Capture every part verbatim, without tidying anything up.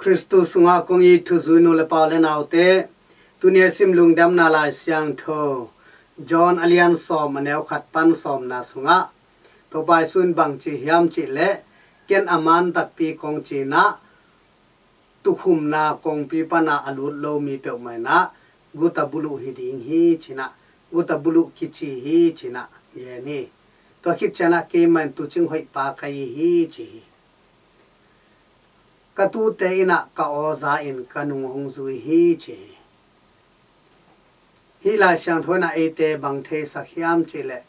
Khristu sungah kong it thuzui nu le pa u le naute, tuni a sim Lungdamna Lai Siangtho John a lian sawm, a neu khat pan sawmna sungah Topa Jesu in bang ci hiam cih leh, ken a man takpi kong ci-in ah, tukhumna kongpi pan a lut lo mi peuhmah in ah guta buluh hi ding hi ci-in ah, guta buluh kici hi ci-in ah gen hi. Tua khit ciangin ah keimah in tuucing hoih pa ka hi hi ci hi. Ka tuute in ah ka aw za in ka nung hong zui hi ci hi. Hih Lai Siangtho in ah eite bang theisak hiam cih leh,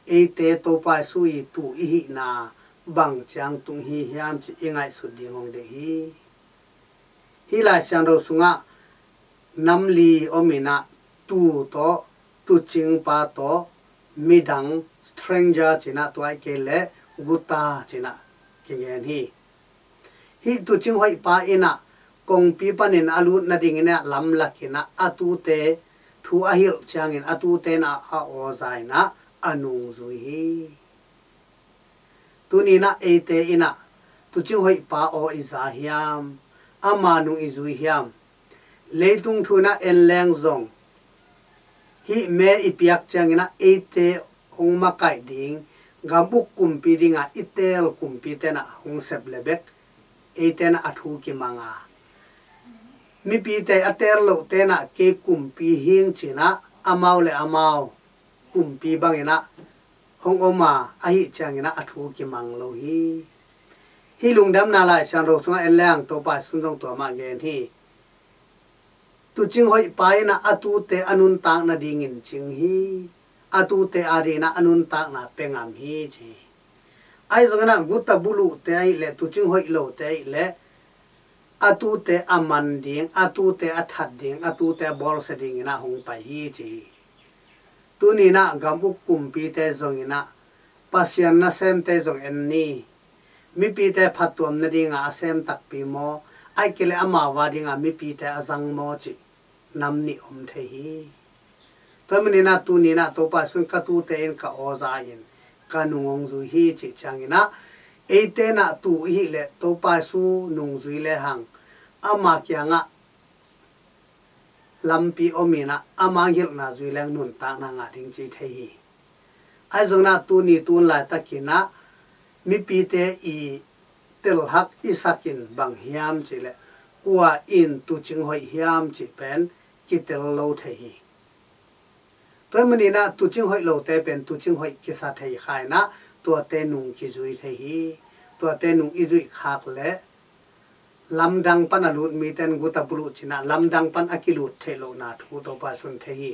eite Topa Jesu ii tuu i hihna bang ciang tung hi hiam cih i ngaihsut ding hong deih hi. Hih Lai Siangtho sungah nam li om in ah, tuu tawh, tuucing pa tawh, midang, stranger ci-in ah, tua ahih kei leh guta ci-in ah kigen hi. Hih tuucing hoih pa in ah kongpi panin a lut nadingin ah lamlak in ah a tuute thu a hilh ciangin a tuute in ah a aw za in ah a nung zui hi. Tuni in ah eite in ah tuucing hoih pa aw i za hiam, ama nung i zui hiam? Leitung thu in ah en leng zong, hih me i piak ciangin ah eite hong makaih ding, gam uk kumpi ding a i teel kumpite in ah hong sep leh bek, eite in ah a thu kimang a, mipite a teel lohte in ah kei kumpi hing ci-in ah amau le amau kumpi bangin ah hong om a, ahih ciangin ah a thu kimang lo hi. Hih Lungdamna Lai Siangtho sungah en leng Topa Jesu in zong tua mah gen hi. Tuucing hoih pa in ah a tuute a nuntak nadingin cing hi. A tuute adingin ah a nuntakna pia ngam hi ci hi. Ahi zongin ah guta buluhte ahih leh, tuucing hoih lote ahih leh, a tuute a man ding, a tuute a that ding, a tuute a bawlsia dingin ah hong pai hi ci hi. Tuni in ah gam uk kumpite zongin ah Pasian nasemte zong en ni. Mipite phattuam nading a a sem takpi maw, ahih kei leh amau ading a mipite a zang maw cih nam nih om thei hi. Tua ahih manin ah tuni in ah Topa Jesu in ka tuute in ka aw za in ka nung hong zui hi cih ciangin ah, eite in ah tuu i hih leh Topa Jesu nung zui lehang, ama kiangah lampi om in ah ama hilhna zui leng nuntakna ngah ding ci thei hi. Ahi zongin ah tuni tu hun laitakin ah mipite i telhak i sak in bang hiam cih leh, kua in tuucing hoih hiam cih pen kitel lo thei hi. Tua ahih manin ah tuucing hoih lote pen tuucing hoih kisa thei kha in ah, tuate nung kizui thei hi. Tuate nung i zuih khak leh lamdang pan a lut mite in guta buluh ci-in ah lamdang pan a kilut theih lohna thu Topa Jesu in thei hi.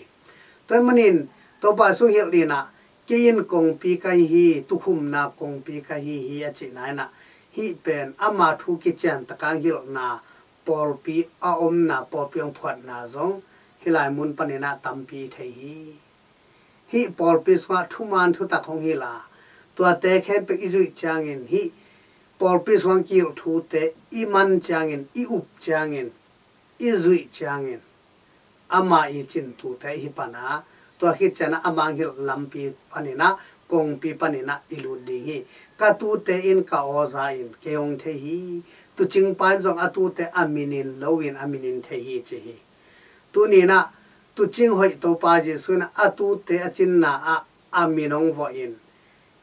Tua ahih manin Topa Jesu in hilh in ah, kei in kongpi ka hi hi, tukhumna kongpi ka hi hi a cihna in ah, hih pen ama thu kician tak a hong hilhna pawlpi a omna, pawlpi hong phuatna zong hih lai mun panin ah tampi i thei hi. Hih pawlpi sungah thuman thutak hong hilh a, tuate khempeuh i zuih ciangin, hih pawlpi sungah kihilh thute i man ciangin, i up ciangin, i zuih ciangin, ama i cin tuute i hi pan a, tua khit ciangin ah ama hong hilh lampi panin ah, kongpi panin ah i lut ding hi. Ka tuute in ka aw za in kei hong thei hi. Tuucing pa in zong a tuute a minin lo in a minin thei hi ci hi. Tuni in ah tuucing hoih Topa Jesu in ah a tuute a cinna ah a min hong vawh in,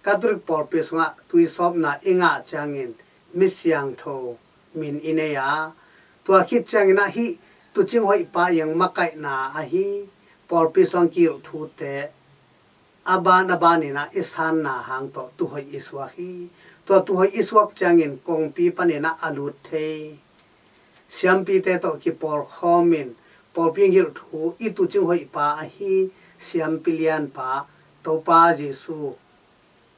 Catholic pawlpi sungah tuisawpna i ngah ciangin mi siangtho min i nei a, tua khit ciangin ah hih tuucing hoih pa i hong makaihna ahi pawlpi sungah kihilh thute a ban a ban in ah i sanna hang tawh tuuhoih i suak hi. Tua tuuhoih i suak ciangin kongpi panin ah a lut thei siampite tawh kipawlkhawm in, pawlpi hong hilh thu i tuucing hoih pa ahi siampi lianpa Topa Jesu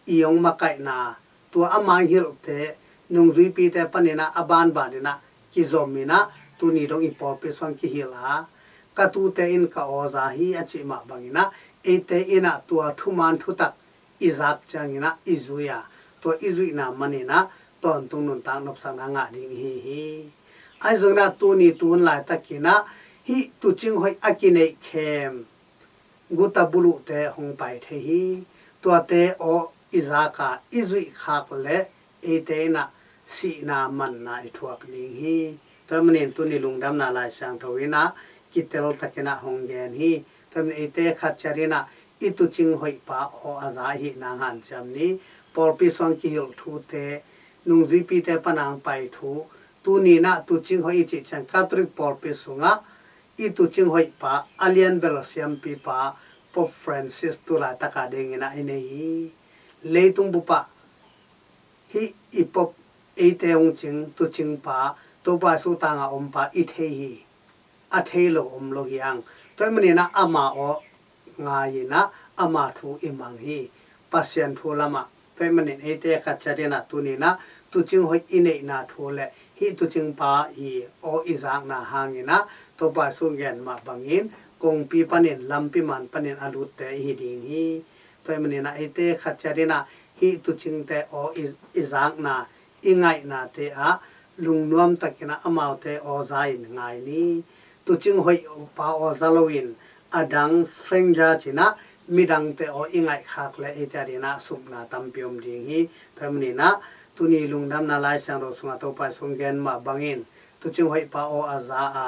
i hong makaihna, tua ama hong hilhte nungzuipite panin ah a banban in ah kizom in ah, tuni dong i pawlpi sungah kihilh a, ka tuute in ka aw za hi a cih mah bangin ah, eite in ah tua thuman thutak i zak ciangin ah i zui a, tua i zuihna manin ah tawntung nuntak nopsakna ngah ding i hi hi. Ahi zongin ah tuni tu hun laitakin ah hih tuucing hoih a kineih khem guta buluhte hong pai thei hi. Tuate aw i zak a, i zuih khak leh eite in ah sihna manna i thuak ding hi. Tua ahih manin tuni lungdamna Lai Siangtho in ah kitel takin ah hong gen hi. Tua ahih manin eite khat ciat in ah i tuucing hoihpa aw a za ahih nang hanciam ni. Pawlpi sungah kihilh thute, nungzuipite pan a hong pai thu, tuni in ah tuucing hoih i cih ciang Catholic pawlpi sungah i tuucing hoihpa, a lianbel siampipa Pope Francis tu laitak a dingin ah i nei hi. Leitung bup ah hih i Pope, eite hong cing tuucingpa, Topa Jesu tang a ompa i thei hi. A thei lo om lo hi hang. Tua ahih manin ah ama aw ngai in ah ama thu i mang hi, Pasian thu lamah. Tua ahih manin eite khat ciat in ah tuni in ah tuucing hoih i neihna thu le hih tuucingpa i aw i zakna hangin ah Topa Jesu gen mah bangin kongpi panin, lampi man panin a lutte i hi ding hi. Tua ahih manin ah eite khat ciat in ah hih tuucingte aw i, i zakna, i ngaihnate ah lungnuam takin ah amaute aw za in ngai ni. Tuucing hoihpa aw za loin a dang stranger ci-in ah midangte aw i ngaihkhak leh eite adingin ah supna tampi om ding hi. Tua ahih manin ah tuni lungdamna Lai Siangtho sungah Topa Jesu in gen mah bangin tuucing hoihpa aw a za a,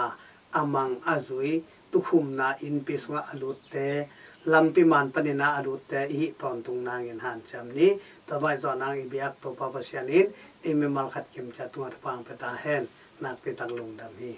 a mang a zui, tuukhumna innpi sungah a lutte, lampi man panin ah a lutte i hih tawntung nangin hanciam ni. Tua bang zawh nang i biak Topa Pasian in ei mimal khat kim ciat tungah thupha hong pia ta hen. Nakpi tak lungdam hi.